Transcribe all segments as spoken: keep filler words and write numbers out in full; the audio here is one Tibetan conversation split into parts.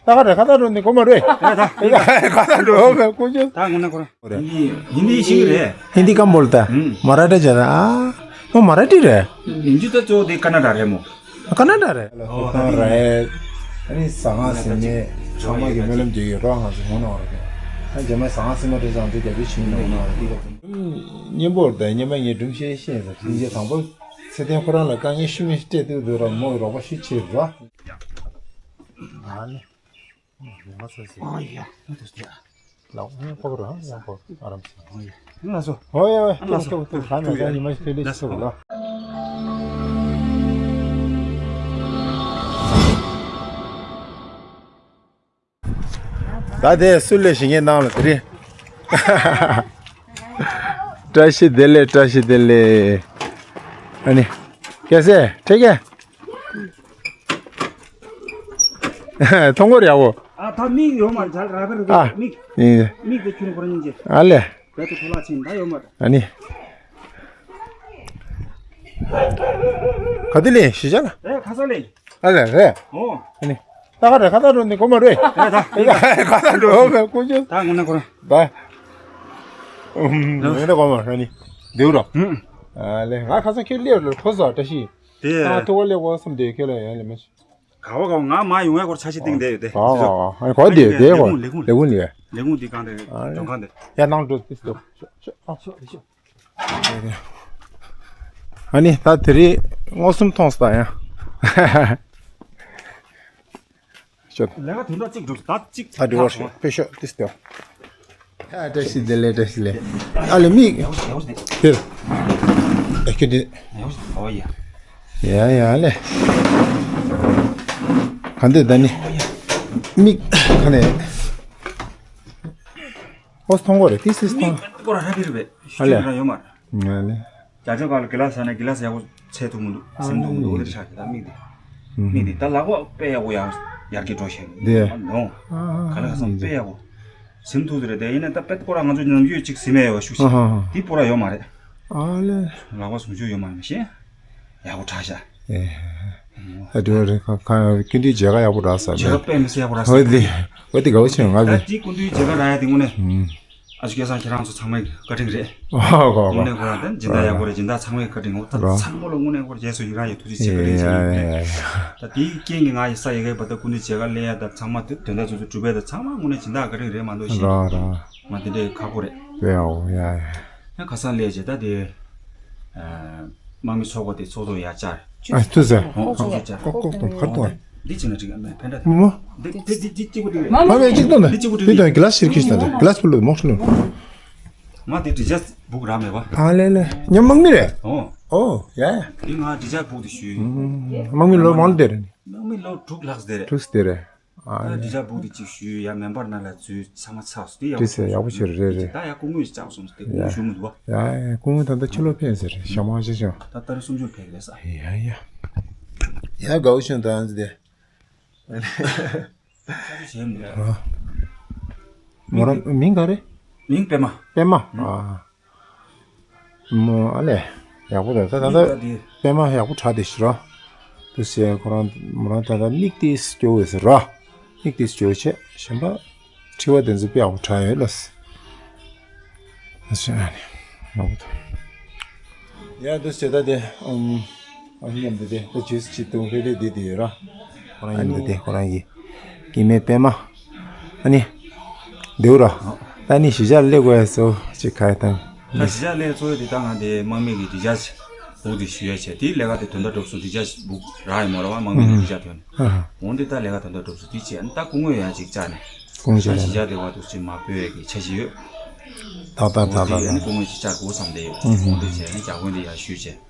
ད་ག་རེ་ཁ་ད་འགྲོ་ནི་གོ་མ་རེད། ད་ད་ཁ་ད་འགྲོ་མེད་ཀུ་ཅོ། ད་ངོ་ན་ཁོ་རང་རེད། ཧིན་དི་ཧིན་དི་ཤེས་ཀྱི་རེད། ཧིན་དི་ཀམ་བོལ་ཏ། ཧུམ། མ་ར་ཊི་ཇ་ན་ཨ། ཁོ་མ་ར་ཊི་རེད། ཡིན་རྒྱུ་ད་གཙོ་བོ་དེ་ཀ་ན་ཌ་རེད་མོ། ཀ་ན་ཌ་རེད། ཨོ་ད་ཁོང་རེད། ཨ་ནི་ཟ་ཁང་ཟིན་ནས་ཚང་མ་གི་སྨོན་ལམ་རྒྱག་གི་རོགས་ང་ཚོ་ངོ་ན་བ་རེད། ཨ་རྗེས་མ་ཟ་ཁང་ཟིན་མ་དེ་ཚང་དེ་རྒྱབ་རི་ཕྱིན་ནས་ངོ་ན་བ་རེད། གཉེན་པོ་རེད། ད་སྔོན་མ་ངས་སྒྲུང་བཤད་ཤེས་ཟེར་དེ་རྗེས་དང་པོ་ཚེ་བརྟན་ཁོ་རང་ལ་དཀའ་ངལ་ཤུགས་མེད་སྤྲད་དུས་དུས་ར་མོ་རོགས་པ་ཤུགས་ཆེ་རོ། ཨ་ནི། ཨོ་ཡ། ལགས་ཡང་ཕོག་ར་ཡང་ཕོག་ཨ་རམ་སེ། ལགས་སོ། ཨོ་ཡ་ཨོ་ཡ། ལགས་སོ། ཏོག་ཏོག་ཏོག་ད་ནས་ད་ཉི་མ་ཤི་ལེ་ཤི་སོ་ལ། ད་དེ་སུ་ལས་ཞིག་ངས་ནང་ལ་དེ་རིང་། བཀྲ་ཤིས་བདེ་ལེགས། བཀྲ་ཤིས་བདེ་ལེགས། ཨ་ནི། ཀེ་སེ་ཁྲེ་ཀེ། མཐོང་གོ་རེད་ཡ་བོ། ཨ་ད་མིག་ཡོད་མ་རེད། ཇ་ར་བེ་རེད། ཨ། མིག་ཡིན། མིག་དེ་ཁྱོད་ཁོ་རང་ཉིན་གྱི། ཨ་ལེ། བེད་དུ་ཐོ་ལག་ཕྱིན་ད་ཡོད་མ་རེད། ཨ་ནི། ག་དུས་ལེན་ཞི་བྱ་ལ། ཨེ་ཁ་ས་ལེན། ཨ་ལེ་རེད། ཨོ། ཨ་ནི། ད་ག་རེ་ཁ་ད་འགྲོ་ནི་གོ་མ་རེད། ཨེ་ད། ཁ་ད་འགྲོ་བའི་ཀུ་ཅོ། ད་ངོ་ན་ཁོ་རང་། ད། ངོ་ན་གོ་མ་རེད་ནི། འདིའུ་རོ། ཨ་ལེ་ང་ཁ་ས་ཁྱོད་ལེ་རོ་ཁོ་ས་བཀྲ་ཤིས། དེ། ད་ཐུག་པ་ལེ་གོ་བསམ་དེ་ཁྱོད་ལ་ཡང་ལེ་མ་ཤི། ག་བ་ག་བ་ང་མ་ཡོང་ཡ་སྐོར་ཆ་ཤས་སྟེང་བསྡད་ཡོད་དེ། ག་བ་ག་བ་ཨ་ནི་ག་བ་དེ་དེ་གོ་ལས་ཁུངས་ལས་ཁུངས་ལས་ཁུངས་ལས། ལས་ཁུངས་འདི་གང་དེ་ཨ་ནི་མགྲོན་ཁང་དེ། ཡ་ནང་འགྲོ་དེ་སྟོ། ཨ་ནི་ད་དེ་རིང་མངོན་སུམ་མཐོང་སོང་ཡ། ཤོད། ལས་ཀ་དོན་དག་གཅིག་འགྲུབ་ད་གཅིག་ད་འགྲོ་བ་ཤོད་དཔེ་ཤོད་དེ་སྟོ། ཨ་བཀྲ་ཤིས་བདེ་ལེགས། བཀྲ་ཤིས་བདེ་ལེགས། ཨ་ལེ་མིག་དེར། ཨ་ཁྱོད་དེ། ཡ་ཡ་ལེ། ག་འདོད་ད་ནི། མིག་ག་ནས། ཨོ་སི་མཐོང་གོ་རེད་ཏི་སི་སི་མཐོང་། སྐོར་ཧ་པི་རུ་བས་ཨ་ལེ། ཤུ་ན་ཡོད་མ་རེད། ང་ལེ། རྒྱ་ཆོ་ག་ལ་གི་ལ་ས་ན་གི་ལ་ས་ཡག་པོ་ཚད་ཐུག་མི་འདུག་ཟིན་ཐུག་མི་འདུག་འོ་དེ་ཆགས་ཀྱི་ད་མིག་དེ། མིག་དེ་ད་ལག་པ་དཔེ་ཡག་པོ་ཡར་ཡར་གྱི་འགྲོ་ཤེས་འདི་ནོ། ག་ལ་ག་སང་དཔེ་ཡག་པོ་ཟིན་ཐུག་དེ་རེད་དེ་ཡིན་ན་ད་དཔེ་སྐོར་ང་ཚོ་ནམ་རྒྱུན་གཅིག་ཟིན་མེད་ཡོད་ཤུ་ཤི་དེ་སྤོ་ར་ཡོད་མ་རེད། ཨ་ལེ། ལག་པ་ཟུང་ཆུ་ཡོད་མ་རེད་མ་ཤེས། ཡག་པོ་གྲགས་ཤག་ཨ་དེ་བ་རེད། ཁ་ཁ་ཀུན་དུས་མཇལ་ཁ་ཡག་པོ་རག་ས་མཇལ་ཁ་དཔེ་མི་སྲིད་ཡག་པོ་རག་ས་ཨོ་དེ་ཨོ་དེ་དགའ་བོ་ཆེ་ང་ད་དེ། དེ་ཀུན་དུས་མཇལ་ཁ་རག་ཡ་དེ་དངོས་གནས། ཨ་ཅག་སྐལ་བཟང་ཁྱེད་རང་ཚོ་ཚང་མའི་བཀའ་དྲིན་རེད། ཨོ་གོ་གོ། དངོས་གནས་ཁོ་རང་དེ་སྦྱིན་བདག་ཡག་པོ་རེད། སྦྱིན་བདག་ཚང་མའི་བཀའ་དྲིན་འོ་ད་རོ། ཚང་མ་ལ་དངོས་གནས་ཁོ་རང་རྗེས་སུ་ཡི་རང་ཡི་ཐུགས་རྗེ་ཆེ་བཀའ་དྲིན་ཆེ་ཡིན་ནས། ད་དེའི་རྐྱེན་གྱིས་ང་ཡི་ས་ཡི་གའི་བར་དུ་ཀུན་དུས་མཇལ་ཁ་ལེན་ཡ་ད་ཚང་མ་དེ་དོན་དག་ཚོ་ཚོ་གྲུབ་པའི་ད་ཚང་མ་དངོས་གནས་སྦྱིན་བདག་བཀའ་དྲིན་རེད་མ་གཏོགས་ཤི། རོ་རོ། ང་དེ་འདྲའི་ཁག་པོ་རེད། དཔེ་ཡག་པོ་ཡ་ཡ། ཡང་ཁ་སང་ལས་བྱེད་ད་དེ། དམག་མི་ཚོགས་པ་དེ་ཚོགས་གཙོ་ཡར་བཅར། ཨ་ཐུ་ཟེར། ཨོ་ཚོགས་གཙོ་བཅར། ཀོ་ཀོ་ཀོ་ཧར་ཏོ། འདི་ཅི་ན་ཅིག་ཨ་མེ་ཕན་ད། མོ། འདི་འདི་འདི་འདི་གཅིག་པུ་འདི་རེད། མ་མེ་གཅིག་ཏོ་ན། འདི་གཅིག་པུ་འདི་འདི་དང་གི་ལ་སི་ཤིར་ཁིས་ན་གི་ལ་སི་པུ་ལོ་མོ་ཤུ་ལོ། ང་འདི་འདི་ཅག་བུག་ར་མེད་པ། ཨ་ལེ་ལེ། ཉམ་དམག་མི་རེད། ཨོ། ཨོ་ཡ་ཡ། འདི་ང་འདི་ཅག་བུག་འདི་ཞུས། དམག་མི་ལོ་མང་དེ་རེད། དམག་མི་ལོ་དྲུག་ལྷག་དེ་རེད། དྲུག་དེ་རེད། ཨ་ད་ནི་འདི་ཅག་བུག་དེ་གཅིག་ཞུས་ཡ་མེམ་བར་ནང་ལ་འཛུལ་ཚང་མ་ཚར་སོང་། དེ་ཡག་དེ་ཟེར་ཡག་པོ་ཆེ་རེད་རེད། ད་ཡ་སྐུ་ངོ་ཅིག་བཅར་སོང་ཟེར་དེ་སྐུ་ངོ་ཞུ་མི་འདུག་བ། ཡ་ཡ་སྐུ་ངོ་ད་ལྟ་ཕྱི་ལོགས་ཕེབས་ཟེར་རེད། ཞྭ་དམར་ཅིག་བྱུང་། ད་ལྟ་རེ་སུམ་ཅུ་ཕེབས་རེད་ས། ཡ་ཡ། ཡ་དགའ་བོ་བྱུང་ད་ཨ་ཙི་དེ། ཆ་ཚུ་བྱས་མི་འདུག་མོ་རང་མིང་ག་རེ། མིང་པད་མ། པད་མ། ཨ། མོ་ཨ་ལས། ཡག་པོ་རེད་ད་ད་ལྟ། པད་མ་ཡག་པོ་གྲགས་བསྡད་ཤག་ར། དུ་ཟེར་ཁོ་རང་མོ་རང་ད་ལྟ་མིག་ཏིས་སྐྱོ་བོ་ཟེར་ར། མིག་ཏིས་སྐྱོ་བོ་བྱས་གཞན་པ། འཁྲི་བ་དེ་ཚོ་དཔེ་ཡག་པོ་གྲགས་ཡོད་ལ། ཨ་ཟེར་ཨ་ནི། ཡག་པོ་འདུག་ཡ་དུ་ཟེར་ད་དེ་ཨམ། ཨ་ནི་མཉམ་དུ་དེ་ད་ཇུས་ཅི་ཏུ་ཧེ་དེ་དེ་དེ་ཡོད་ར། ཁོ་རང་མཉམ་དུ་དེ་ཁོ་རང་གི་སྐྱེ་དམན་པད་མ། ཨ་ནི། འདིའུ་ར། ད་ནི་གཞིས་ཆགས་སླེབས་དགོས་ཡ་སོ་ཅིག་ཁ་ཡ་ཏང་། ད་གཞིས་ཆགས་སླེབས་ཚོ་དེ་ད་ང་དེ་དམག་མི་གི་དེ་ཆ་འོག་དེ་ཞུ་ཡ་བྱས་དེའི་ལས་ཀ་དེ་དོན་དག་གྲུབ་སོང་། དེ་ཆ་འོག་རག་ཡོད་མ་རེད་བ། དམག་མི་གི་དེ་ཆ་དོན། འོང་དེ་ད་ལས་ཀ་དོན་དག་གྲུབ་སོང་དེ་བྱས་ད་སྐུ་ངོ་ཡ་ཅིག་བཅར་ནས། ད་གཞིས་ཆགས་དེ་བ་དུ་ཅིག་མ་སྤོས་ཡ་གི་ཆ་ཞིག་ཡོད། ད་ད་ད་ད་ད་ནི་སྐུ་ངོ་ཅིག་བཅར་དགོས་བསམ་བསྡད་ཡོད། འོང་དེ་བྱས་ནས་བྱ་དགོན་དེ་ཡ་ཞུས་བྱས།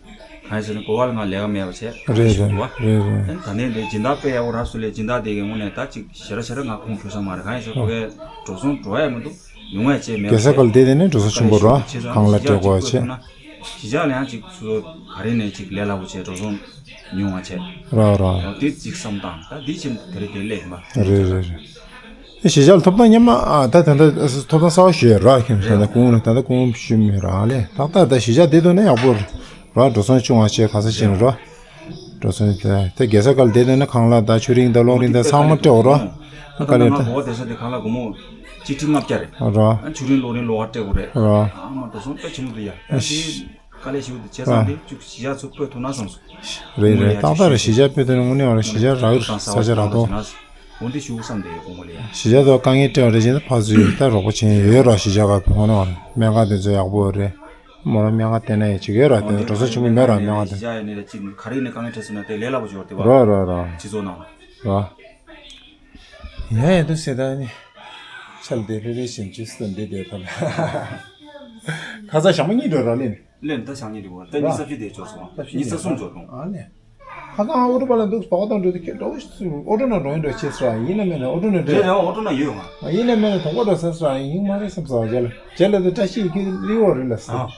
གང་ཡིན་ཟེར་ན་གོ་བ་ལ་ང་ལས་ཀ་མེད་པ་བྱས་རེད་ཞུ་རེད་འདུག་བ། རེད་རེད། ཨ་ནི་ད་ནས་འདི་སྦྱིན་བདག་དཔེ་ཡག་པོ་རག་སོང་ལས་སྦྱིན་བདག་དེ་གི་དངོས་གནས་ད་ཅིག་ཞེ་དྲག་ཞེ་དྲག་ང་ཁུངས་འཁྱོལ་ས་མ་རེད། གང་ཡིན་ཟེར་ཁོ་གའི་འགྲོ་སོང་འགྲོ་ཡ་མི་འདུག་ཉུང་བ་བྱས་མེད་པ་རྒྱལ་ས་བྱས། ཁ་ལ་བསྡད་དེ་ནས་འགྲོ་སོང་ཆེན་པོ་རག་ཁང་གླ་སྤྲད་དགོས་བྱས། གཞིས་ཆགས་ལ་ཡང་ཅིག་སོ་སོ་ག་རེ་ནས་ཅིག་ལས་སླ་པོ་བྱས་འགྲོ་སོང་ཉུང་བ་བྱས། རག་རག་དེ་ཅིག་བསམ་སྟངས་ད་འདི་ཕྱིན་དེ་རེད་དེ་ལས་ཡིན་པ། རེད་རེད་རེད། ཨེ་གཞིས་ཆགས་ལ་ཐོབ་ཐང་སྙན་མ་ཨ་ད་ད་ལྟ་ཐོབ་ཐང་གསར་པ་ཞུ་ཡ་རག་ཁྱོད་ད་ལྟ་སྐུ་ངོ་ལ་ད་ལྟ་སྐུ་ངོ་ཞུ་མི་རག་ལས་ཏག་ཏག་ད་གཞིས་ཆགས་བསྡད་དུས་ན་ཡག་པོ་རེད། ར་འགྲོ་སོང་ཆུང་བ་བྱས་ག་ས་ཕྱིན་ར། འགྲོ་སོང་དེ་དེ་རྒྱལ་ས་ཁ་ལ་བསྡད་དུས་ན་ཁང་གླ་དང་ཆུ་རིན་དང་གློག་རིན་དང་ཚང་མ་སྤྲད་འོ་ར། ད་ལྟ་ང་གོ་བ་བསྡད་ས་དེ་གང་ལ་སྒོར་མོ་གཅིག་ཁྲི་ལྔ་བརྒྱ་རེད། རོ། ཨ་ཆུ་རིན་གློག་རིན་ལོགས་ཀ་སྤྲད་དགོས་རེད། རོ། ཨ་མ་འགྲོ་སོང་དཔེ་ཆེན་པོ་འདུག་ཡ། ཨ་ཤི། དེ་དཀའ་ལས་ཞེ་པོ་འདུག་བྱས་ཙང་དེ་བཅུ་གཞི་བཞག་ཚུར་སྤོས་ཐུབ་ན་བསམ་སོང་། རེད་རེད། ཏག་ཏག་རེད། གཞི་བཞག་སྤོས་ཐུབ་ན་དངོས་གནས་བ་རེད། གཞི་བཞག་རག་ས་ཆ་རག་ཐོག་འོ་འདི་ཞུ་བསམ་དེ་དགོངས་པ་ལ་ཡ། གཞི་བཞག་ཐོག་དཀའ་ངལ་འཕྲད་པ་རེད་ཅེ་ན་ཕར་ཚུར་ད་རོགས་པ་བྱེད་ཡོད་ར། གཞི་བཞག་ག་དངོས་གནས་བ་རེད། སྨན་ཁང་དེ་ཚོ་ཡག་པོ་རེད། མོ་རང་སྨན་ཁང་བསྟེན་ན་ཡང་བྱེད་ཀྱི་ཡོད་ར། དེ་འགྲོ་ས་ཆེན་པོ་མེད་ར་སྨན་ཁང་དེ། གཞི་བཞག་ཡ་ནི་ལ་ཅིག་ག་རེ་ཡིན་ན་དཀའ་ངལ་འཕྲད་སོང་ན་དེ་ལས་སླ་པོ་ཅིག་ཡོད་རེད་དེ་བ། རོ་རོ་རོ། སྤྱི་ཚོགས་ནང་ལ། རོ། ཡ་ཡ་འདུག་ཟེར་ད་ནི། ཆལ་དེ་རེ་རེ་བཞིན་ཇུས་སྟོན་འདི་དེ་ཐོན། ཁ་ཚ་ཞག་མ་གཉིས་འགྲོ་ར་ལེན། ལེན་ད་ཞག་གཉིས་འགྲོ་བ་ད་ཉི་ཤུ་རྩ་བཞི་དེ་འབྱོར་སོང་། ཉི་ཤུ་རྩ་གསུམ་འབྱོར་སོང་། ཨ་ནི། ཁ་སང་ཨོ་ཊོ་པ་ལ་འདུག་སྤོག་དང་འགྲོ་དུས་ཁྱེད་འགྲོ་ཨོ་ཊོ་ན་འགྲོ་ཡིན་འགྲོ་ཆེ་སོང་། ཡིན་ན་མེད་ན་ཨོ་ཊོ་ན་འགྲོ། རེད་རེད། ཨོ་ཊོ་ན་ཡོད་ང་། ཡིན་ན་མེད་ན་དོགས་པ་འགྲོ་ས་སོང་། ཡིན་མ་རེད་བསམ་སོང་། རྗེས་ལ། རྗེས་ལ་དེ་བཀྲ་ཤིས་ཀྱི་ལི་འོ་རེད་ལ་སོང་།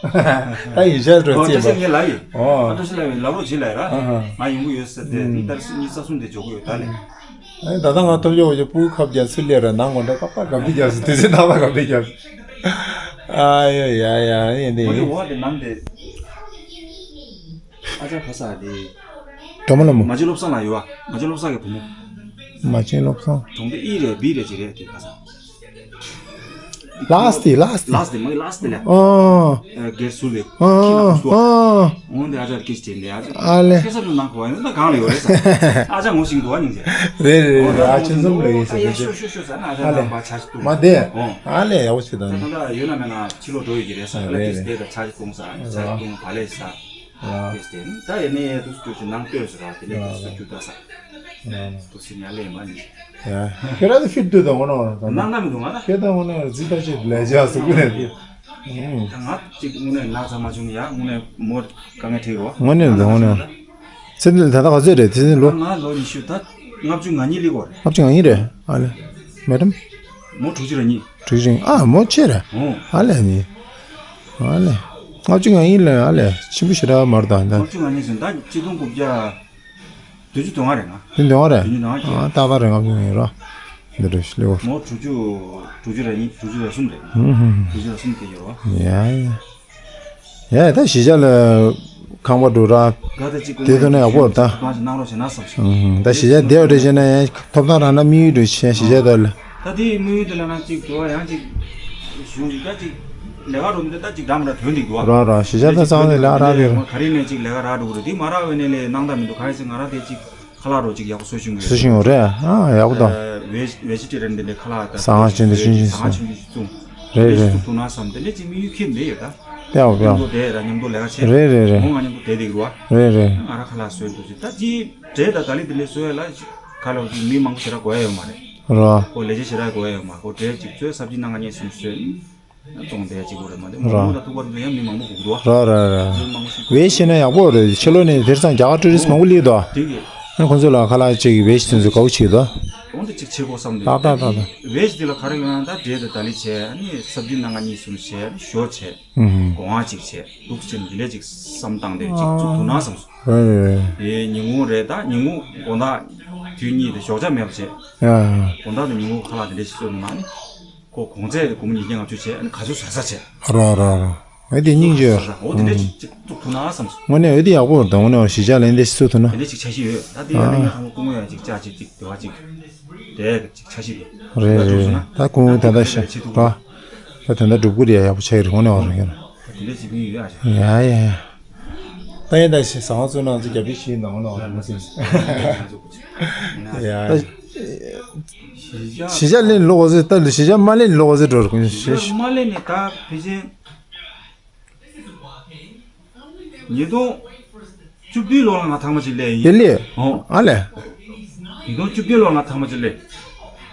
ད་ཡིན་ཤར་འགྲོ་ཨོ་བཀྲ་ཤིས་ངས་ལབ་ཡིན། ཨོ། ཨ་བཀྲ་ཤིས་ལབ་ཡིན། ལབ་རོགས་བྱེད་ལབ་ཡིན་ར། ང་ཡོང་གི་ཡོད་ཟེར་ཏེ་ད་ཉི་ཤུ་རྩ་གསུམ་དེ་འབྱོར་གི་ཡོད་ད་ལེ། ཨ་ནི་ད་ལྟ་ང་ཐོབ་ཡོད་ཡོད་སྤུ་གུ་ཁབ་རྒྱག་ཚུར་སླེབས་ར་ནང་ངོ་འདྲ་ཏག་ཏག་གབ་དེ་རྒྱབ་སོང་། དུས་ཚོད་ཏག་ཏག་གབ་དེ་རྒྱབ་སོང་། ཨ་ཡོ་ཡ་ཡ་ཡིན་དེ་ཡིན། འོ་དེ་ནང་དེ་ཨ་ཅག་ག་ས་དེ། སྒྲོལ་མ་ལྷ་མོ། མ་བྱན་བློ་བཟང་ལགས་ཡོད་ཨ། མ་བྱན་བློ་བཟང་གི་བུ་མོ། མ་བྱན་བློ་བཟང་། གྲོང་སྡེ་ཨི་རེད་བི་རེད་ཅིག་རེད་དེ་ག་ས། ལ་སི་ལ་སི། ལ་སི་མ་ལ་སི་ལ། ཨོ། སྒེར་སུ་ལེ། ཨོ་ཨོ། འོན་ཏེ་ཨ་ཅག་ཀིས་ཅན་ལེ་ཨ་ཅག་ཨ་ལེ། ཁེ་སབ་ནང་གོ་ཡིན་ད་གང་ལ་ཡོད་རེད་ས། ཨ་ཅག་ངོ་ཤེས་འདུག་ཨ་ཉིན་ཅན། རེད་རེད་རེད། ཨ་ཆེན་ཙམ་ལ་ཡིན་ཟེར་གི་ཤོ་ཤོ་ཤོ་ཟེར་ན་ཨ་ཅག་ཨ་ལེ། ནང་པ་ཆ་ཞིག་ཏུ། མ་བསྡད། ཨོ། ཨ་ལེ་ཡག་པོ་བྱེད་དང་། ད་ད་ཡོད་ན་མེད་ན་ཕྱི་ལོགས་འགྲོ་ཡོད་ཀྱི་རེད་ས། ཨ་ལེ་ཏིས་དེ་ད་ཆ་ཞིག་ཏུ་ས་ཆ་ཞིག་ཏུ་བ་ལེ་ས། ཨ་ཏིས་དེ་ད་ཡེ་ནས་དུས་སུ་ཅིག་ནང་ལྟོས་ཟེར་ར་དེ་ནས་དུས་སུ་ཅིག་ད་ས། དུས་སུ་ཉ་ལེ་མ་ཉི། ཡ། ཁྱེད་རང་ཚོ་ཕིཊ་འདུག་དང་ངོ་ན་བ་ན། ནང་ན་མི་འདུག་ང་ན། ཁྱེད་དང་ངོ་ན་རྫི་ལྟ་ཅིག་ལས་བྱ་སུ་ཀུ་ནས། ད་ང་ཅིག་དངོས་གནས་ན་ཚ་མ་བྱུང་ཡ་དངོས་གནས་མོར་དཀའ་ངལ་འཕྲད་ཡོད་བ། དངོས་གནས་འདུག་དངོས་གནས། ཚེ་འདི་ད་ལྟ་ག་ཚོད་རེད་ཚེ་འདི་ལོ། ང་ལོ་ཉི་ཤུ་ད་ལྔ་བཅུ་ང་གཉིས་ལི་གོ་རེད། ལྔ་བཅུ་ང་གཉིས་རེད་ཨ་ལེ། མེ་ཌམ། མོ་དྲུག་ཅུ་རེ་གཉིས། དྲུག་ཅུ་རེ་གཉིས་ཨ་མོ་ཆེ་རེད། ཨོ། ཨ་ལེ་གཉིས། ཨ་ལེ། ལྔ་བཅུ་ང་གཉིས་ལ་ཨ་ལེ་ཆེན་པོ་ཞེ་དྲག་མར་དང་ད། ལྔ་བཅུ་ང་གཉིས་ཟིན་ད་གཅིག་སྟོང་དགུ་བརྒྱ། བདུན་ཅུ་དོན་ལྔ་རེད་ང་། བདུན་དོན་ལྔ་རེད། བདུན་ཅུ་དོན་ལྔ་ཨ་ཏག་ཏག་རེད། ལྔ་བཅུ་ཡིན་རོ། འདི་རེད་ཤི་ལེའོ། མོ་དྲུག་ཅུ། དྲུག་ཅུ་རེ་གཉིས་དྲུག་ཅུ་རེ་གསུམ་རེད། ཧུམ་ཧུམ། དྲུག་ཅུ་རེ་གསུམ་དེ་ཡོད་རོ། ཡ་ཡ། ཡ་ད་གཞིས་ཆགས་ལ་ཁང་པ་འགྲོ་ར། དེ་ཐོག་ན་ཡག་པོ་རེད་ད། གང་ཞིག་གནང་རོགས་བྱེད་ན་བསམ་སོང་། ཧུམ་ཧུམ། ད་གཞིས་ཆགས་བསྡད་པ་རེད་བྱས་ན་ཡང་ཐོབ་ཐང་རག་ན་དམིགས་ཡུལ་འགྲོ་བྱས་གཞིས་ཆགས་དེ་ལ། ད་དེའི་དམིགས་ཡུལ་དེ་ལ་ན་ཅིག་འགྲོ་བ་ཡང་ཅིག་གཞུང་ཅིག་ད་ཅིག་ལས་ཀ་རོ་འདི་ད་ཅིག་འདྲ་མི་འདྲ་དོན་འདི་འགྲོ་བ། ར་ར་གཞིས་ཆགས་ད་གཙང་ནས་ལས་ཀ་རག་གི་རེད། ག་རེ་ནས་ཅིག་ལས་ཀ་རག་འགྲོ་གི་རེད། དེ་མ་རག་བའི་ནས་ལས་གནང་ད་མི་འདུག་ག་རེ་ཟེར་ང་རང་དེ་ཅིག་ཁ་ལག་རོ་ཅིག་ཡག་པོ་བཟོ་ཤེས་ཀྱི་ཡོད། བཟོ་ཤེས་ཡོད་རེད། ཨ་ཡག་པོ་དང་། ཝེ་ཝེ་ཇི་ཊེ་རན་འདི་འདྲའི་ཁ་ལག་དང་ཟ་ཁང་ཆུང་འདི་ཆུང་ཆུང་ཟ་ཁང་ཆུང་ཆུང་བཙུགས། རེད་རེད། བཙུགས་ཐུབ་ན་བསམ་དེ་འདྲ་ཅིག་དམིགས་ཡུལ་ཁྱེར་འདི་ཡོད་ད། དེ་ཡག་པོ་ཡག་མཉམ་དུ་བསྡད་ར་མཉམ་དུ་ལས་ཀ་བྱེད། རེད་རེད་རེད། མོ་ང་མཉམ་དུ་བསྡད་བསྡད་ཀྱི་རེད་བ། རེད་རེད། ང་རང་ཁ་ལག་བཟོས་འདུག་ཅིག་ད་ཅིག་འབྲས་དང་དལ་ལི་འདི་འདྲ་བཟོ་ཡ་ལ་ཁ་ལག་ཅིག་མི་མང་པོ་ཞེ་དྲག་དགོས་ཡ་ཡོད་མ་རེད། ར། ཁོ་ལས་བྱེད་ཞེ་དྲག་དགོས་ཡ་ཡོད་མ་རེད། ཁོ་འབྲས་ཅིག་བཙོས་སབ་ཇི་སྣ་ཁ་གཉིས་གསུམ་བཟོས། ཙོང་དེ་གཅིག་པོ་རེད་མ་དེ་ར། མོ་དང་ཐུག་པར་དུ་ཡང་མི་མང་པོ་སྒུག་འདུག་ར་ར་ར། མི་མང་པོ་ཞིག་ཝེ་བྱས་ན་ཡག་པོ་རེད། ཕྱི་ལོགས་ནས་དེར་སང་རྒྱ་གར་ཊུ་རི་སི་མང་པོ་སླེབས་འདུག་དེ་གི་ཨ་ཁོང་ཚོ་ལ་ཁ་ལག་ཅིག་ཝེ་བྱས་དེ་ཚོ་དགའ་པོ་བྱེད་འདུག་དེ་ཅིག་བྱེད་དགོས་བསམ་འདུག་ཏག་ཏག་ཏག་ཏག་ཝེ་བྱས་དེ་ལ་ག་རེ་ཡོད་ན་ད་འབྲས་དང་དལ་ལི་བྱས་ཨ་ནི་སབ་ཇི་སྣ་ཁ་གཉིས་གསུམ་བྱས་ཨ་ནི་ཞོ་བྱས། ཨུམ། སྒོ་ང་ཅིག་བྱས་འདུག་ཅེས་འདི་ལས་ཅིག་བསམ་བཏང་དེ་ཅིག་བཙུགས་ཐུབ་ན་བསམ་སོང་། རེད་རེད་རེད། དེ་ཉིན་གུང་རེད་ད་ཉིན་གུང་དགོང་དག་དུས་གཉིས་དེ་ཞོགས་ཇ་མེད་པ་བྱས། ཡ་ཡ། དགོང་དག་དང་ཉིན་གུང་ཁ་ལག་དེ་འདྲ་ཞིག་བཟོས་འདུག་ན་ནི། ཁོ་གོང་ཚད་དེ་སྒོར་མོ་ཉིས་བརྒྱ་ལྔ་བཅུ་བྱས་ཨ་ནི་ག་ཚོད་བཟོ་ས་བྱས། རོ་རོ་རོ། འོ་དེ་སྙིང་རྗེ། འོ་དེ་འདྲ་ཅིག་ཅིག་བཙུགས་ཐུབ་ན་བསམ་སོང་། དངོས་གནས་འོ་དེ་ཡག་པོ་རེད་ད། དངོས་གནས་གཞིས་ཆགས་ལ་འདི་འདྲ་ཞིག་བཙུགས་ཐུབ་ན། དེ་འདྲ་ཅིག་འཆར་གཞི་ཡོད་ད། དེ་ཡང་ཨ་ནི་ང་ཚང་མ་སྐུ་ངོ་ཡང་ཅིག་བཅར་ཅིག་ཅིག་འདི་བ་ཅིག་དེ་ཅིག་འཆར་གཞི་རེད། རེད་རེད། ད་སྐུ་ངོ་ད་ལྟ་ཤ་ར། ད་དེ་འདྲ་སྒྲུབ་དགོས་རེད་ཡག་པོ་ཆགས་ཀྱི་རེད། དངོས་གནས་བ་རེད་ཀྱི་རེད། ད་དེ་འདྲ་ཞིག་མི་ཡོད་ཨ་ཅག་ཡ་ཡ་ཡ། ད་ཡིན་ད་ཞིག་བཟང་བ་བཙུགས་ན་ཚོ་རྒྱབ་སྐྱོར་ཞིག་གནང་ལ་བ་མ་ཟིན། ཡ་ཡ། གཞིས་ཆགས་ལེན་ལོག་ཟེར་ད་གཞིས་ཆགས་མ་ལེན་ལོག་ཟེར་འགྲོ་རུ་གཞིས་ཆགས་མ་ལེན་ནས་ད་ཕལ་ཆེར། ཉིས་སྟོང་བཅུ་བདུན་ལོ་ལ་ང་ཐེངས་མ་གཅིག་སླེབས་ཡིན། དེ་ལས། ཨོ། ཨ་ལས། ཉིས་སྟོང་བཅུ་བདུན་ལོ་ལ་ང་ཐེངས་མ་གཅིག་སླེབས།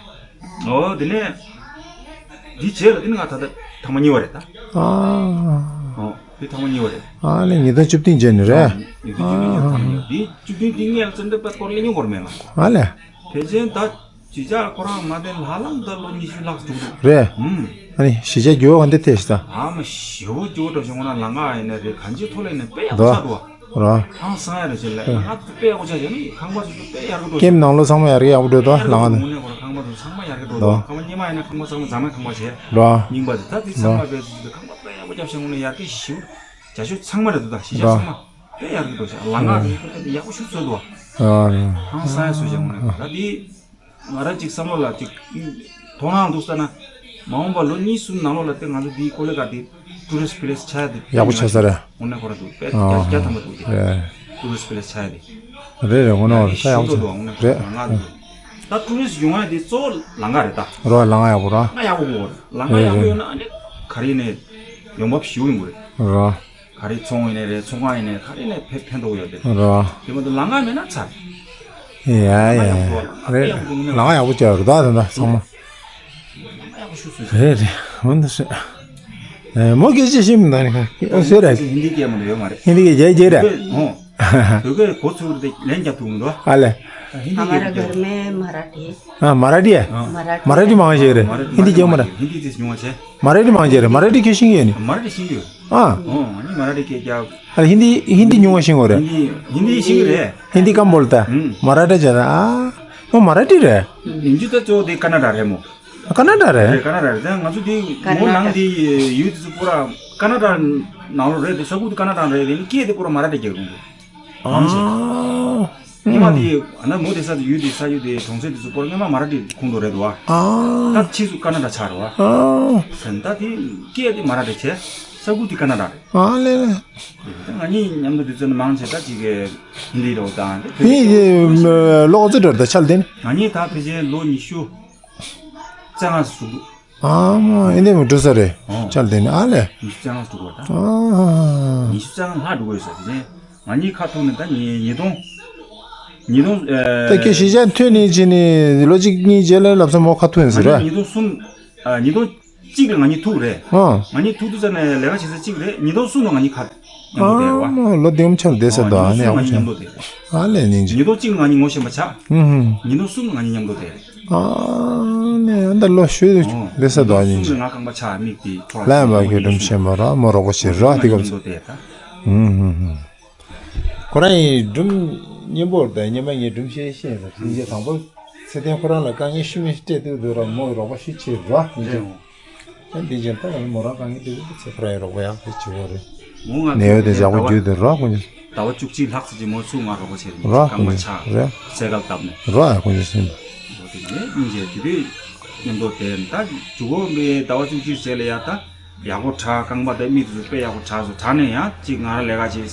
ཨོ་དེ་ནས། འདི་རྗེས་ལ་དེ་ནི་ང་ད་ལྟ་ཐེངས་མ་གཉིས་པ་རེད་ད། ཨ། ཨོ་དེ་ཐེངས་མ་གཉིས་པ་རེད། ཨ་ལས་ཉིས་སྟོང་བཅུ་བདུན་རྗེས་ནས་རེད། ཨ་ཉིས་སྟོང་བཅུ་བདུན་རྗེས་ཐེངས་མ་གཉིས་པ་དེ་བཅུ་བདུན་དེ་སྔས་ལ་ཙམ་དུ་པད་སྐོར་གླེང་མྱོང་གོ་ར་མེད་ལ། ཨ་ལས། ཕལ་ཆེར་ད། ཅི་ཅག་ཁོ་རང་མ་བསྟན་ལྷ་ལམ་ད་ལོ་ཉི་ཤུ་ལྷག་འགྲོ་འདུག་རེད། ཨུམ། ཨ་ནི་གཞིས་ཆགས་འགྱུར་བ་ག་འདྲ་ཐེབས་ཤག་ད། ཨ་མ་ཞེ་པོ་འགྱུར་བ་འགྲོ་ཞིང་ངོ་ན་ལམ་ཁ་ཡིན་ན་རེད། གང་ཅིའི་ཐོག་ལ་ཡིན་ན་དཔེ་ཡག་པོ་ཆགས་འདུག་བ། རོ། ཧང་སང་ཡ་རེད་ཅེས་ལས་ལམ་ཁ་དེ་ཚོ་དཔེ་ཡག་པོ་ཆགས་ཡོད་ནི་ཁང་པ་ཚོ་དཔེ་ཡག་གི་འགྲོ་ཀེམ་ནང་ལོགས་ཚང་མ་ཡར་གི་ཡག་པོ་འགྲོ་འདུག་ལམ་ཁ་དེ། དངོས་གནས་ཁོ་རང་ཁང་པ་ཚོ་ཚང་མ་ཡར་གི་འགྲོ་འདུག་རོ། ཁང་པ་སྔོན་མ་ཡིན་ན་ཁང་པ་ཚང་མ་རྫ་མའི་ཁང་པ་བྱས། རོ། རྙིང་པ་དེ་ད་དེ་ཚང་མ་རྦད་དེ་ཁང་པ་དཔེ་ཡག་པོ་བརྒྱབ་ཤག་དངོས་གནས་ཡར་གི་ཞེ་པོ་རྒྱ་ཤོད་ཚང་མ་རེད་འདུག་ད་གཞིས་ཆགས་ཚང་མ་དཔེ་ཡག་གི་འགྲོ་ཤག་ལམ་ཁ་དེ་ཡག་པོ་ཞིག་བཟོས་འདུག་བ། རོ་རོ། ཧང་སང་ཡ་བཟོས་ཤག་དངོས་གནས་ད་དེ། ང་རང་ཅིག་བསམ་བློ་ལ་ཅིག་དོ་སྣང་འདུག་ས་ན། མ་འོངས་པ་ལོ་གཉིས་གསུམ་ནང་ལོགས་ལ་དེ་ང་ཚོ་འདིའི་ཀོ་ལི་གྷལ་དེ་ཊུ་རི་སི་པི་ལེ་སི་ཆགས་ཡ་དེ་ཡག་པོ་ཆགས་ས་རེད། དངོས་གནས་ཁོ་རང་འདུག་དཔེ་ཨ་བརྒྱ་བརྒྱ་ཐམ་པ་འདུག་དེ། རེད། ཊུ་རི་སི་པི་ལེ་སི་ཆགས་ཡ་དེ། རེད་རེད། དངོས་གནས་ཁོ་རང་ས་ཡག་པོ་ཞེ་པོ་འདུག་ཆགས་དངོས་གནས་རེད། ཁོ་རང་ང་འདུག་ད་ཊུ་རི་སི་ཡོང་ཡ་དེ་གཙོ་བོ་ལམ་ཁ་རེད་ད། རོ་ལམ་ཁ་ཡག་པོ་ར། ལམ་ཁ་ཡག་པོ་དགོས་རེད། ལམ་ཁ་ཡག་པོ་ཡོད་ན་ཨ་ནི་ག་རེ་ནས་ཡོང་འབབ་ཞེ་པོ་ཡོང་གི་རེད། རོ། ག་རེ་ཚོང་ཡིན་ནའི་རེད། ཚོང་ཁང་ཡིན་ནའི་ག་རེ་ནས་ཕན་ཕན་ཐོགས་ཡོད་རེད། རོ། དེ་མ་གཏོགས་ལམ་ཁ་མེད་ན་ཚར། ཡ་ཡ། ལམ་ཁ་ཡག་པོ་རེད། ལམ་ཁ་ཡག་པོ་ཡོང་ན། ལམ་ཁ་ཡག་པོ་བྱས་རེད་ད་ད་ད་ཚང་མ། ལམ་ཁ་ཡག་པོ་ཤུགས་སུ་རེད་རེད། འོན་ཏེ་ཤེས། ཨེ་མོ་སྐད་ཆ་ཤེས་མི་འདུག་ནི་ཁ། ཨོ་ཟེར་ར། ཧིན་དི་སྐད་མ་གཏོགས་ཡོད་མ་རེད། ཧིན་དི་སྐད་རྒྱག་རྒྱག་ར། ཨོ། བོད་སྐད་གོ་ཚུགས་རེད་དེ་ལན་རྒྱག་ཐུབ་མི་འདུག་ཨ། ཨ་ལས། ཧིན་དི་སྐད་རྒྱག། हमारा घर में मराठी। ཨ་མ་ར་ཊི་ཡ། ཨ། मराठी। མ་ར་ཊི་མང་ཆེ་རེད། མ་ར་ཊི་ཧིན་དི་རྒྱག་མ་ར། ཧིན་དི་དེ་ཉུང་བ་ཆེ། མ་ར་ཊི་མང་ཆེ་རེད། མ་ར་ཊི་ཁྱོད་ཤེས་ཀྱི་ཡོད་ནི། མ་ར་ཊི་ཤེས་ཀྱི་ཡོད། ཨ། ཨོ་ང་གཉིས་མ་ར་ཊི་སྐད་རྒྱག། ཨ་ཧིན་དི་ཧིན་དི་ཉུང་བ་ཤེས་ཀྱི་རེད། ཧིན་དི་ཧིན་དི་ཤེས་ཀྱི་རེད། ཧིན་དི་ཀམ་བོལ་ཏ། ཨུམ། མ་ར་ཊི་ཅ་ར་ཨ། ཨོ་མ་ར་ཊི་རེད། ཡིན་རྒྱུ་ད་གཙོ་བོ་དེ་ཀ་ན་ཌ་རེད་མོ། ཀ་ན་ཌ་རེད། རེད་ཀ་ན་ཌ་རེད། ད་ང་ཚོ་དེ་ཀར་ནཱ་ཊ་ཀ་མོ་ནང་དེ་ཡུལ་དེ་ཚོ་པུ་ར་ཀ་ན་ཌ་ནང་ལོགས་རེད་དེ། ས་ཁུག་དེ་ཀ་ན་ཌ་རེད་དེ། སྐད་དེ་པུ་ར་མ་ར་ཊི་རྒྱག་གི་འདུག་ཨ། མང་ཆེ། ཨ། སྔོན་མ་དེ་ཨ་ན་མོ་དེ་ས་དེ་ཡུལ་དེ་ས་ཡུལ་དེ་གྲོང་གསེབ་དེ་ཚོ་པུ་ར་སྔོན་མ་མ་ར་ཊི་ཁོངས་གཏོགས་རེད་འདུག་ཨ། ཨ། ད་ཕྱིས་སུ་ཀ་ན་ཌ་ཆགས་རེད་བ། ཨ། ད་དེ་སྐད་དེ་མ་ར་ཊི་བྱས། ས་ཁུག་དེ་ཀ་ན་ཌ་རེད། ཨ་ལེ་ལེ། ང་གཉིས་མཉམ་དུ་དུས་ཚོད་མང་ཆེ་ད་ཅིག་གི་ཧིན་དི་རོགས་དང་དེ། ཡིན་ཡིན། ལོ་ག་ཚོད་འགྲོ་རེད་ད་ཆ་ལ་དེ་ནི། ང་གཉིས་ད་ཕལ་ཆེར་ལོ་ཉི་ཤུ་རྩ་ལྔ་ཟུག་འདུག་ཨ་མ་ཨེ་འདྲ་མི་འགྲོ་ས་རེད། ཨོ། ཆ་ལ་དེ་ནི་ཨ་ལེ། ཉི་ཤུ་རྩ་ལྔ་ཟུག་འགྲོ་ད། ཨ། ཉི་ཤུ་རྩ་ལྔ་ལྷག་འགྲོ་གི་ཡོད་ས་དེ་ནི། ང་གཉིས་ཁ་ཐུག་ནས་ད་ཉིས་ཉིས་སྟོང་། ཉིས་སྟོང་། ད་ཁྱེད་གཞིས་ཆགས་ཐོན་ནས་ཕྱིན་ནས་ལོ་གཅིག་གཉིས་རྗེས་ལ་ལབ་ས་མོ་ཁ་ཐུག་ཡིན་ཟེར་ར། ཉིས་སྟོང་གསུམ། ཨ་ཉིས་སྟོང་གཅིག་ལ་ང་གཉིས་ཐུག་རེད། ཨ། ང་གཉིས་ཐུག་དུས་ཙ་ནས་ལས་ཀ་བྱེད་ས་གཅིག་རེད། ཉིས་སྟོང་གསུམ་ལ་ང་གཉིས་ཁ་མཉམ་དུ་བསྡད་རེད་བ། ཨ་མ་ལོ་དེ་མ་ཆགས་བསྡད་ས་ཨོ། དང་ཉིས་སྟོང་གསུམ་ལ་ང་གཉིས་མཉམ་དུ་བསྡད་རེད། ཨ་ལས་ཉིན་གཅིག་ཉིས་སྟོང་གཅིག་ལ་ང་གཉིས་ངོ་ཤེས་པ་ཆགས། ཨུ་ཧུ། ཉིས་སྟོང་གསུམ་ལ་ང་གཉིས་མཉམ་དུ་བསྡད་རེད། ཨ་ནས་ཨ་ད་ལོ་ཤུ་ཨོ། བསྡད་ས་དང་ཉིན་གཅིག་ཉིས་སྟོང་གསུམ་ལ་ང་རྐང་པ་ཆག་མིག་དེ་འཕྲོག་ལ་ལན་པ་ཁྱོད་སྒྲུང་བཤད་མ་ར་མོ་རོགས་པ་བྱེད་ར་དེ་སྐབས་སུ། ཨུ་ཧུ་ཧུ། ཁོ་རང་ཡིན་སྒྲུང་སྙན་པོ་དང་སྙན་པ་ངས་སྒྲུང་བཤད་ཤེས་ཟེར་དེ་རྗེས་དང་པོ་ཚེ་བརྟན་ཁོ་རང་ལ་དཀའ་ངལ་ཤི་མི་ཤི་སྤྲད་དུས་དུས་ར་མོ་རོགས་པ་ཤི་ཆེ་ར་ཡིན་ཀྱང་། ཨ་འདི་རྗེས་ད་ཡང་མོ་རང་དཀའ་ངལ་དེ་ཚོ་ཚེ་ཁོ་རང་ཡི་རོགས་པ་ཡག་པོ་བྱེད་དགོས་རེད། མོ་ང་ནད་ཡོད་དེ་ཡག་པོ་བརྒྱུད་དེ་ར་ཁོ་ཉིད། ཟླ་བ་བཅུ་གཅིག་ལྷག་ཙམ་ཅིག་མོ་ཚུར་ང་རོགས་པ་བྱས་རེད། ར་ཁོ་ཉིད་རྐང་པ་ཆག་རེད། སེ་གལ་བཏབ་ནས། ར་ཁོ་ཉིད་ཟིན། འོ་དེ་ནས་སྙིང་རྗེ་དེ་དུས་མཉམ་དུ་དེ་ད་ཇུ་གོ་མི་ཟླ་བ་བཅུ་གཅིག་རྗེས་ལ་ཡ་ད། ཡག་པོ་དྲག་རྐང་པ་དང་མིག་དེ་ཚོ་དཔེ་ཡག་པོ་དྲག་སོང་། དྲག་ནས་ཡང་གཅིག་ང་རང་ལས་ཀ་བྱེད།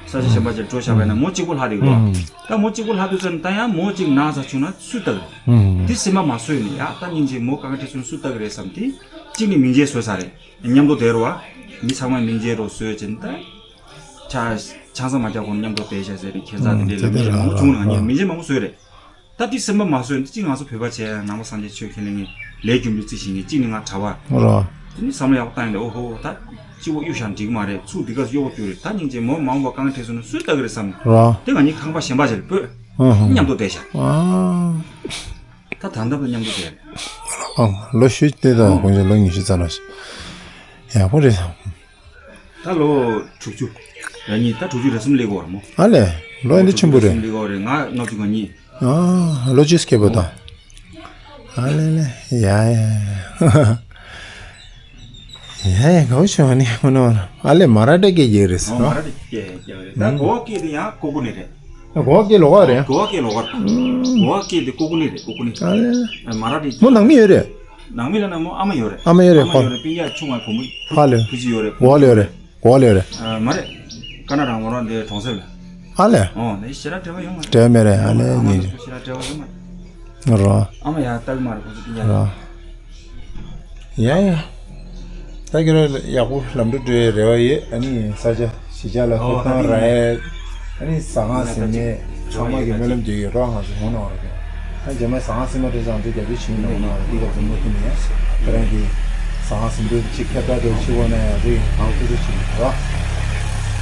ས་ཆ་གཞན་པ་ཅིག་འགྲོ་བཞག་པ་ཡིན་ན་མོ་གཅིག་པོ་ལྷག་བསྡད་ཀྱི་འདུག་ད་མོ་གཅིག་པོ་ལྷག་དུས་ཙམ་ད་ཡང་མོ་གཅིག་ན་ཚ་བྱུང་ན་སུས་ལྟ་གི་རེད། དེ་སེམས་པ་མ་བཟོད་ནས་ཡ་ད་སྙིང་རྗེ་མོ་དཀའ་ངལ་འཕྲད་སོང་ན་སུས་ལྟ་གི་རེད་བསམ་དེ་གཅིག་ནས་མིང་ཆད་བཟོས་ཚར་རེད། མཉམ་དུ་བསྡད་རོགས་ཨ། མི་ཚང་མས་མིང་ཆད་རོགས་བཟོས་ཅན་ད། ཆ་ཆང་ས་མ་རྒྱག་གོང་མཉམ་དུ་བསྡད་བཞག་ཟེར་ནས་ཁྱད་མཚར་དེ་འདྲའི་ལབ་མི་རེད། མོ་བྱུང་ན་ངས་མིང་ཆད་མང་པོ་བཟོས་རེད། ད་དེ་སེམས་པ་མ་བཟོད་ནས་གཅིག་ང་ཚོ་བོད་པ་བྱས་ནང་པ་སངས་རྒྱས་ཆོས་ཁས་ལེན་མཁན་ལས་རྒྱུ་འབྲས་རྩིས་ཤིང་གིས་གཅིག་ནི་ང་གྲྭ་པ། རོ། དེ་ནི་བསམ་བློ་ཡག་པོ་བཏང་ཡིན་ད་ཨོ་ཧོ་ད་གཅིག་པོ་གཡུག་བཞག་འགྲིག་མ་རེད། ཚུར་འདི་ག་གཡུག་པ་གྱུར་རེད། ད་སྙིང་རྗེ་མོ་མ་འོངས་པ་དཀའ་ངལ་འཕྲད་སོང་ན་སུས་ལྟ་གི་རེད་བསམ། རོ། དེ་ང་གཉིས་ཁང་པ་གཞན་པ་ཞིག་ལ་སྤོས། ཨ་ཧ། མཉམ་དུ་བསྡད་བཞག་ཨ། ད་ད་ལྟ་བར་མཉམ་དུ་བསྡད་རེད། ཨ་ལོ་ཤུ་དེ་དང་དགུང་ལོ་ཉི་ཤུ་རྩ་ལྔ་ཞིག་ཡག་པོ་རེད། ད་ལོ་དྲུག་ཅུ། ར་གཉིས་ད་དྲུག་ཅུ་རེ་གསུམ་སླེབས་ཀྱི་ཡོད་རེད་མོ། ཨ་ལས། ལོ་ཨེ་འདྲ་ཆེན་པོ་རེད། ལོ་དྲུག་ཅུ་རེ་གསུམ་སླེབས་ཀྱི་ཡོད་རེད། ང་ལྔ་བཅུ་ང་གཉིས། ཨ་ལོ་གཅིག་སྐྱེས་པ་དང་། ཨ་ལས་ལས། ཡ་ཡ་ཡ། ཡ་ཡ་གའུ་ཆུང་ནི་ཁོ་ནོ། ཨ་ལས་མ་ར་ཏྲ་སྐད་རྒྱག་རེད་ཟེར་ཨོ་མ་ར་ཏྲ་སྐད་རྒྱག་རེད། ད་གོ་བ་སྐད་དེ་ཡང་ཀོ་ཀོ་ནི་རེད། གོ་བ་སྐད་ལོགས་ཀ་རེད། གོ་བ་སྐད་ལོགས་ཀ་རེད། གོ་བ་སྐད་དེ་ཀོ་ཀོ་ནི་རེད། ཀོ་ཀོ་ནི། ཨ་ལས། མ་ར་ཏྲ་མོ་ནང་མི་ཡོད་རེད། ནང་མི་ལ་ན་མོ་ཨ་མ་ཡོད་རེད། ཨ་མ་ཡོད་རེད། ཨ་མ་ཁོ་ཡོད་རེད། སྤུན་ཀྱག་ཆུང་བ་བུ་མོ་ཧ་ལས། བུ་གཅིག་ཡོད་རེད། གོ་བ་ལ་ཡོད་རེད། གོ་བ་ལ་ཡོད་རེད། ཨ་མ་རེད། ཀ་ན་ཌ་མོ་རང་དེ་གྲོང་གསེབ་ལ། ཧ་ལས། ཨོ་ནས་ཞེ་དྲག་འབྲེལ་བ་ཡོད་མ་རེད། འབྲེལ་བ་མེད་རེད། ཨ་ལས་ཨ་མ་ཉིན་ཞེ་དྲག་འབྲེལ་བ་ཡོད་མ་རེད། རོ། ཨ་མ་ཡང་ལྟ་གི་མ་རེད་ཁོ་ཚོ་སྤུན་ཀྱག་རོ། ཡ་ཡ། ད་ཁྱོད་རང་ཡག་པོ་ལམ་འགྲོ་འགྲོ་ཡའི་རེ་བ་ཡོད། ཨ་ནི་ས་ཆ་གཞིས་ཆགས་ལ་ཨོ་ཐོབ་ཐང་རག་ཡས། ཨ་ནི་ཟ་ཁང་ཟིན་ནས་ཚང་མ་གི་སྨོན་ལམ་རྒྱག་ཡོད་རོགས། ང་ཚོ་ཧོ་ནང་རོགས་ཀྱང་ཨ་རྗེས་མ་ཟ་ཁང་ཟིན་མ་འགྲོ་ཙང་དུ་རྒྱབ་སྐྱོར་བྱེད་ཡིན་ནོ་ནང་རོགས་འདི་ག་ཙམ་མ་ཐུབ་ནས་ཁྱོད་རང་གི་ཟ་ཁང་ཟིན་དུས་ཅིག་ཁྱབ་བསྒྲགས་འགྲོ་ཕྱི་བོ་ནས་ཡང་རིགས་ཧང་ཐུག་ཐུག་བྱེད་ཡིན་རོགས།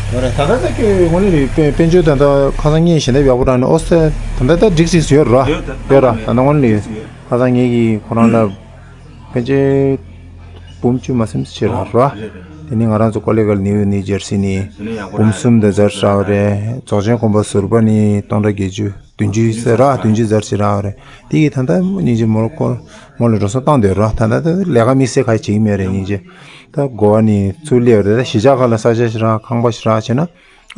ཡོད་རེད། ད་ལྟ་ད་ཁྱོད་དངོས་གནས་རེད། དཔལ་དཔལ་འབྱོར་ད་ལྟ་ཁ་སང་ངས་ཞལ་འདེབས་ཡག་པོ་རག་ནས་ཨོ་སི་ད་ལྟ་ད་འགྲིག་སྲིད་སུ་ཡོད་རོགས། ཡོད་ད་ཡོད་རོགས། ད་ལྟ་དངོས་གནས་ཡོད། ཁ་སང་ངེད་ཀྱིས་ཁོ་རང་ལ་ཕལ་ཆེར་འབུམ་བཅུ་མ་ཟིན་ཙམ་ཅིག་རག་ར། དེ་ནས་ང་རང་ཚོ་ཀོ་ལི་གྷལ་ནིའུ་ནིའུ་ཇར་སི་ནས་འབུམ་གསུམ་དང་ཛར་རག་རེད། རྫོགས་ཆེན་དགོན་པ་ཟུར་པ་ནས་སྟོང་ཕྲག་བརྒྱད་ཅུ་བདུན་ཅུ་ཙམ་ར། བདུན་ཅུ་ཛར་ཅིག་རག་རེད། དེ་གིས་ད་ལྟ་སྙིང་རྗེ་མོ་ལ་ཁོ་མོ་ལ་འགྲོ་སོང་བཏང་སྡོད་ར། ད་ལྟ་ད་ལས་ཀ་དམིགས་བསལ་ག་བྱེད་ཀྱི་མེད་རེད། སྙིང་རྗེ་ད་གོ་བ་ནས་ཚུར་སླེབས་རེད། ད་གཞིས་ཆགས་ཁག་ལ་ས་ཆ་ཞིག་རག་ཁང་པ་ཞིག་རག་བྱས་ན།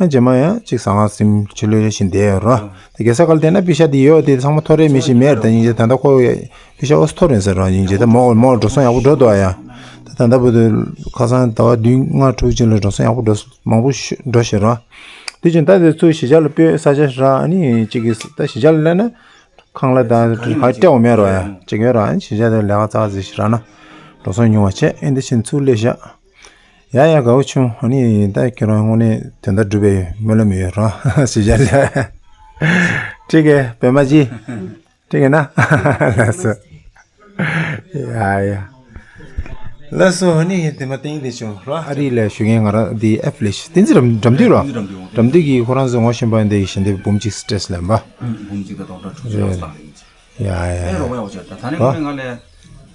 ང་རྗེས་མ་ཡང་ཅིག་ཟ་ཁང་ཟིན་ཆུ་ལོས་བཞིན་བསྡད་ཡོད་རོ། དེ་རྒྱལ་ས་ཁ་ལ་བསྡད་ན་པེ་ཤ་དེ་ཡོད་དེ་ཚང་མ་ཐོ་རེ་མི་ཤེས་མེད་རེད། ད་སྙིང་རྗེ། ད་ལྟ་ཁོ་པེ་ཤ་ཨོ་སི་ཐོ་རེད་ཟེར་རོ། སྙིང་རྗེ། ད་མོ་མོ་འགྲོ་སོང་ཡག་པོ་འགྲོ་འདུག་ཨ། ཡ་ད་ད་ལྟ་བུ་དུ་ཁ་སང་ཟླ་བ་བདུན་ལྔ་དྲུག་ཅིག་ལ་འགྲོ་སོང་ཡག་པོ་འགྲོ་མང་པོ་ཤོ་འགྲོ་ཤེས་རོ། དེ་བཞིན་ད་དེ་ཚུར་གཞིས་ཆགས་ལ་སྤོས་ས་ཆ་ར། ཨ་ནི་ཅིག་གིས་ད་གཞིས་ཆགས་ལ་སླེབས་ན་ཁང་གླ་དང་ཧ་སྤྲད་འོང་མེད་རོ། ཡ་ཅིག་ཡོད་ར། ཨ་ནི་གཞིས་ཆགས་དེ་ལས་ཀ་ཙག་ཙིག་ཞིག་རག་ན་འགྲོ་སོང་ཉུང་བ་བྱས། ཨེ་འདི་བཞིན་ཚུར་སླེབས་ཤག་ཡ་ཡ་དགའ་བོ་བྱུང་། ཨ་ནི་ད་ཁྱོད་རང་དངོས་གནས་དོན་དག་སྒྲུབ་པའི་སྨོན་ལམ་ཡོད་རང་། ཞེས་བྱ་ལ། ཁྲིག་གེ་པད་མ་ཅི། ཁྲིག་གེ་ན། ལགས་སོ། ཡ་ཡ། ལགས་སོ། ཨ་ནི་དེ་མ་ཏིང་དེ་བྱུང་ར། ཨ་རི་ལ་བཞུགས་མཁན་ང་རང་དེ་ཨེ་ཕི་ལེ་ཤི་བསྟན་འཛིན་རམ་འགྲམ་དུས་ར། འགྲམ་དུས་ཀྱི་ཁོ་རང་ཚོ་ངོ་ཤེས་པ་འདི་ཡི་ཞལ་འདེབས་འབུམ་གཅིག་སི་ཊེ་སི་ལེན་པ། འབུམ་གཅིག་དང་སྟོང་ཕྲག་དྲུག་ཅུ་རེ་གསུམ་ཡིན། ཡ་ཡ། ཨེ་རོགས་པ་ཡག་པོ་བྱས། ད་ད་ནི་ཨ། ཁོ་ང་ལས་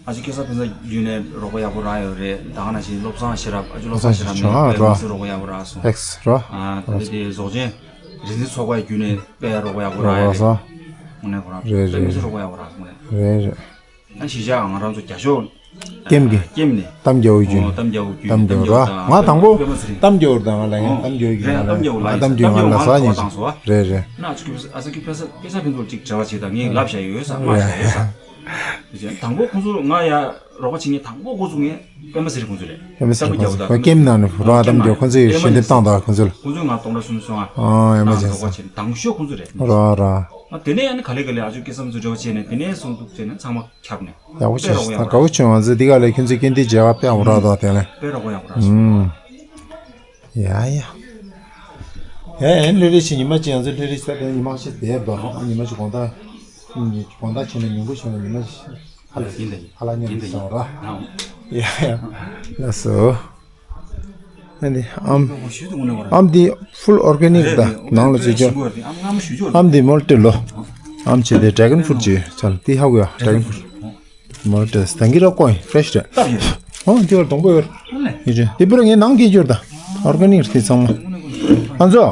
ཨ་ཅུ་སྐལ་བཟང་ཕུན་ཚོགས་བརྒྱུད་ནས་རོགས་པ་ཡག་པོ་རག་ཡོད་རེད། ད་ག་ནང་བཞིན་བློ་བཟང་ཤེས་རབ། ཨ་ཅུ་བློ་བཟང་ཤེས་རབ་ནས་བློ་བཟང་ཤེས་རབ་དཔེ་མི་སྲིད་རོགས་པ་ཡག་པོ་རག་སོང་། ཨེག་སི་རོ། ཨ་ད་ལྟ་དེ་རྫོགས་ཆེན་རིག་འཛིན་ཚོགས་པ་བརྒྱུད་ནས་དཔེ་རོགས་པ་ཡག་པོ་རག་ཡོད་རེད། རོགས་པ་རེད་རེད། དཔེ་མི་སྲིད་རོགས་པ་ཡག་པོ་རག་སོང་རེད། རེད་རེད། ཨ་གཞིས་ཆགས་ང་རང་ཚོ་རྒྱ་ཤོག་ཀེམ་གྱི། ཀེམ་ནས། གཏམ་རྒྱལ་པོ་བརྒྱུད། ཨོ་གཏམ་རྒྱལ་པོ་བརྒྱུད། གཏམ་རྒྱལ་པོ་ར། ང་དང་པོ་པད་མ་ཚེ་རིང་། གཏམ་རྒྱལ་པོ་དང་ང་ལ་ཡང་གཏམ་རྒྱལ་པོ་བརྒྱུད། ང་ལ་གཏམ་རྒྱལ་པོ་ལ་ཟ་ཉིན་ཞིག་རེད་རེད། ན་ཨ་ཅུ་སྐལ་བཟང་ཕུན་ཚོགས་ཅིག་འབྲེལ་བ་བྱེད་དང་ངས་ལབ་བཞག་ཡོད་ས། མ་བཞག་ཡོད་ས། དང་པོ་ཁོང་ཚོ་ང་ཡ་རོགས་པ་བྱེད་མཁན་དང་པོ་འགོ་བཙུགས་མཁན་པད་མ་ཚེ་རིང་ཁོང་ཚོ་རེད། པད་མ་ཚེ་རིང་ཁོང་ཚོ་ཀེམ་ནང་ནས་རོགས་གཏམ་རྒྱལ་པོ་ཁོང་ཚོས་ཞལ་འདེབས་བཏང་དང་། ཁོང་ཚོ་ལ། ཁོང་ཚོས་ང་སྟོང་ཕྲག་སུམ་ཅུ་སོང་ཨ། ཨ་ཡ་མ་བྱས་རོགས་པ་བྱེད་དང་ཤོག་ཁོང་ཚོ་རེད། རོགས་རོགས། ཨ་དེ་ནས་ཨ་ནི་ག་ལེ་ག་ལེ་ཨ་ཅུ་སྐལ་བཟང་ཚོ་འབྲེལ་བ་བྱས་ནས་དེ་ནས་སོང་འདུག་བྱས་ནས་ཚང་མ། ཁྱབ་ནས། ཡག་པོ་ཞིག་དཔེ་རོགས་ཡག་པོ་རག་སོང་། དགའ་བོ་བྱུང་། ང་ཚོ་འདི་ག་ལ་ཁྱོད་ཚོས་ཀན་ཏི་མཇལ་ཁ་དཔེ་ཡག་པོ་རག་འདུག་དེ་ལས། དཔེ་རོགས་ཡག་པོ་རག་སོང་། ཨུམ། ཡ་ཡ། ཡ་ཡ་ལྷོད་ལྷོད་བྱེད། ཉི་མ་གཅིག་ང་ཚོ་ལྷོད་ལྷོད་བྱེད། ད་ཉི་མ་གཅིག་བསྡད་པ། ཉི་མ་གཅིག་དགོང་དག་དགོང་དག་བྱས་ནས་ཉིན་གུང་བྱས་ནས་ཉི་མ་གཅིག་ཧ་ལས་ཡིན་ད་ཡིན། ཧ་ལས་ཉན་ཡིན་ད་ཡིན། སོང་ར། ཡ་ཡ། ལགས་སོ། ཨ་འདི་ཨམ། ཨམ་འདི་ཕུལ་ཨོར་གེ་ནིག་ད། ནང་ལ་བྱེད་ཆོག་ཨམ་འདི་མོལ་ཏི་ལོ། ཨམ་བྱེད་དེ་ཌེ་གོན་ཕུར་ཅིག་ཚལ་དེ་ཧ་གོ་ཡ། ཌེ་གོན་ཕུར། མོལ་ཏི་ད་གི་ར་ཀོ་ཡིན། ཕེ་རེ་ཤི་རེད། ཨོ་འདི་བར་སྡོང་པོ་ཡོད། ཡིན་ཅི་དེ་པུ་ར་ངས་ནང་སྐྱེལ་རྒྱུར་ད། ཨོར་གེ་ནིག་དེ་ཚང་མ། ཨ་ཚོ།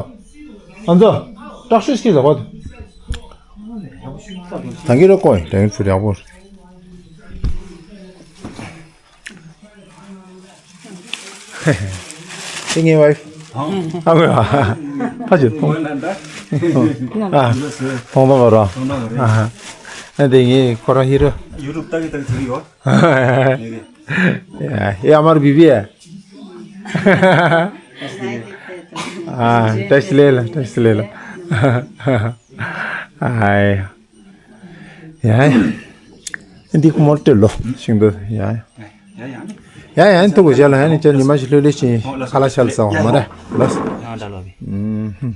ཨ་ཚོ། དྲག་ཤོས་སྐྱེས་ཟ་བ། ད་གི་ར་ཀོ་ཡིན། ཌེ་གོན་ཕུར་ཡག་པོ། དེ་ངའི་ཝའི་ཕི། ཨ་མ། ཕ་ཆེ་ཐོང་། ཨ་ཐོང་ཐོང་བ་ར། ཨ་དེ་ངའི་ཁོ་ར་ཧི་རོ། ཡུ་ཊུབ་ལྟ་གི་ལྟ་གི་ཐུག་ཡོད། ཡ་ཡ་མར་བི་བི་ཡ། ཨ་བཀྲ་ཤིས་བདེ་ལེགས། བཀྲ་ཤིས་བདེ་ལེགས། ཨ་ཡ། ཡ་ཡ། འདི་ཁོ་མོར་སྤྲད་ལོ། ཤིང་དུ། ཡ་ཡ། ཡ་ཡ། ཐུག་གོ་བྱ་ལ། ཡ་ནི་ཅར་ཉི་མ་ཞིག་ལྷོད་ལྷོད་ཕྱིན། ཁ་ལག་ཤ་ལ་ཟ་བ་མ་རེད་ལ། ཡང་འདྲ་ལོ་བི།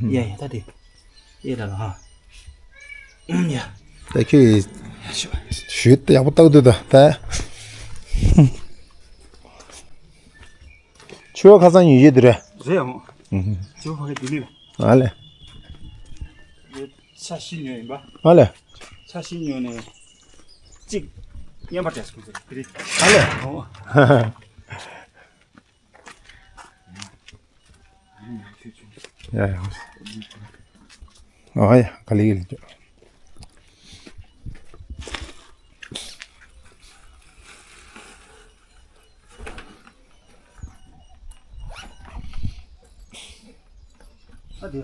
ཡ་ཡ་ད་དེ། ཡ་འདྲ་ལོ་ཧ། ཡ། ད་ཁྱོད་ཞུས་ཡག་པོ་བཏགས་འདུག་ད་ད། ཆུ་བ་ཁ་སང་ཉོས་ཡོད་དེ་རེད། རེད་ཨང་། ཆུ་བ་ཕ་གི་དེ་ནི། ཨ་ལེ། ཆ་ཤི་ཉོས་ཡིན་པ། ཨ་ལེ། ཆ་ཤི་ཉོས་ནས། གཅིག་བརྙན་པར་བྲིས་སོང་ཟེར་དེ་རེད། ཨ་ལེ། ཨོ། ཡ་ཡ། ཨ་ཡ་ག་ལེ་ག་ལེ། ཨ་དེ།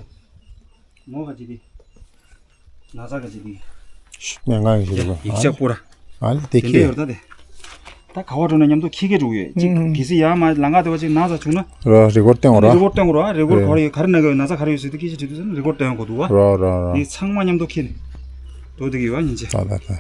མོ་ག་ཅི་དེ། ན་ཚ་ག་ཅི་དེ། སྨན་ཁང་གི་ཞིག་རེད། ཡིག་ཆ་པོ་ར། ཨ་ལེ་དེ་དེ་འདྲ་ཁྱེད་ཡོད་ད་དེ། ད་ག་བ་འགྲོ་ན་མཉམ་དུ་ཁྱི་སྐད་འགྲོ་གི་ཡོད། གཅིག་ཨུམ། གལ་སྲིད་ཡར་མར་ལམ་ཁ་དེ་བ་ཅིག་ན་ཚ་བྱུང་ན། ར་རི་སྐོར་སྟོན་ར། རི་སྐོར་སྟོན་ར། རི་སྐོར་ར་ག་རེ་ན་གི་ཡོད། ན་ཚ་ག་རེ་ཡོད་ཟེར་དེ་སྐད་ཆ་དྲིས་དུས་ཟེར་ན་རི་སྐོར་སྟོན་དགོས་འདུག་བ། ར་ར་ར། དེ་ཚང་མ་མཉམ་དུ་ཁྱེར་ནས་འགྲོ་བསྡད་ཀྱི་ཡོད་པ་ཡིན་ཅེ། ད་ད་ད།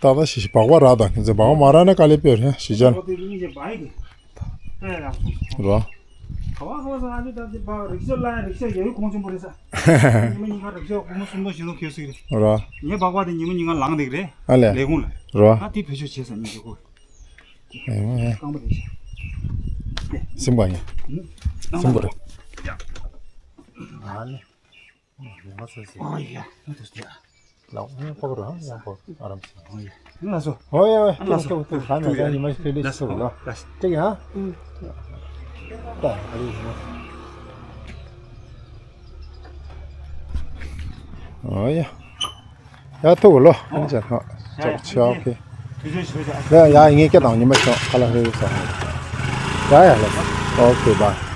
ཏག་ཏག་ཞིག་ཞིག་སྦག་སྦག་རག་དང་། ཁྱེད་ཚོ་སྦག་སྦག་མ་རག་ན་དཀའ་ལས་དཔེ་རེད་ཞིག་ཅར། རོ། ག་བ་ག་བ་ས་ཨ་ནི་ད་དེ་སྦག་རིག་ཤ་ལ་རིག་ཤ་ཡ་ཡུ་གོང་ཆེན་པོ་རེད་ས། ཉི་མ་གཉིས་ཀ་རིག་ཤ་སྒོར་མོ་སུམ་སྟོང་བཞི་སྟོང་ཁྱེར་སྲིད་རེད། རོ། ངའི་སྦག་སྦག་དེ་ཉི་མ་གཉིས་ཀ་ལངས་བསྡད་ཀྱི་རེད། ཨ་ལས། ལས་ཁུངས་ལ། རོ། ཨ་དེ་བེད་སྤྱོད་བྱས་ས་ཉིན་ཞིག་གོ། ཨེ་མ་ཨེ། རྐང་པ་རེད་ཤག་སེམས་པ་ཡིན། སེམས་པ་རེད། ཨ་ལས། ཨོ་ཡ། ཨ་དེ་སྟེ། ལག་ཨ་ཕོག་ར་ཡ་ཕོག་ཨ་རམ་སེ། ཨོ་ཡ། ཨ་ལགས་སོ། ཨོ་ཡ་ཡ། ཨ་ལགས་སོ། ཐུག་ཐུག་ཐུག་ཐུག་ཡ་ཉི་མ་ཞིག་ལས་ལས་སོ་ལ། ལགས་སོ། ཏིག་ཡ། ཨུ། ད་ཨ་རི་ཡིན་ན། ཨོ་ཡ། ཡ་ཐུག་ལོ། ཨ་ནི་ཅན་ཧ། ཅོག་ཆ་ཨོ་ཁེ། ཡ་ཡ་ངས་སྐད་དང་ཉི་མ་ཤོག་ཁ་ལ་ཧེ་ཡོད་ས། ཡ་ཡ་ལོ། ཨོ་ཁེ་བཱའི།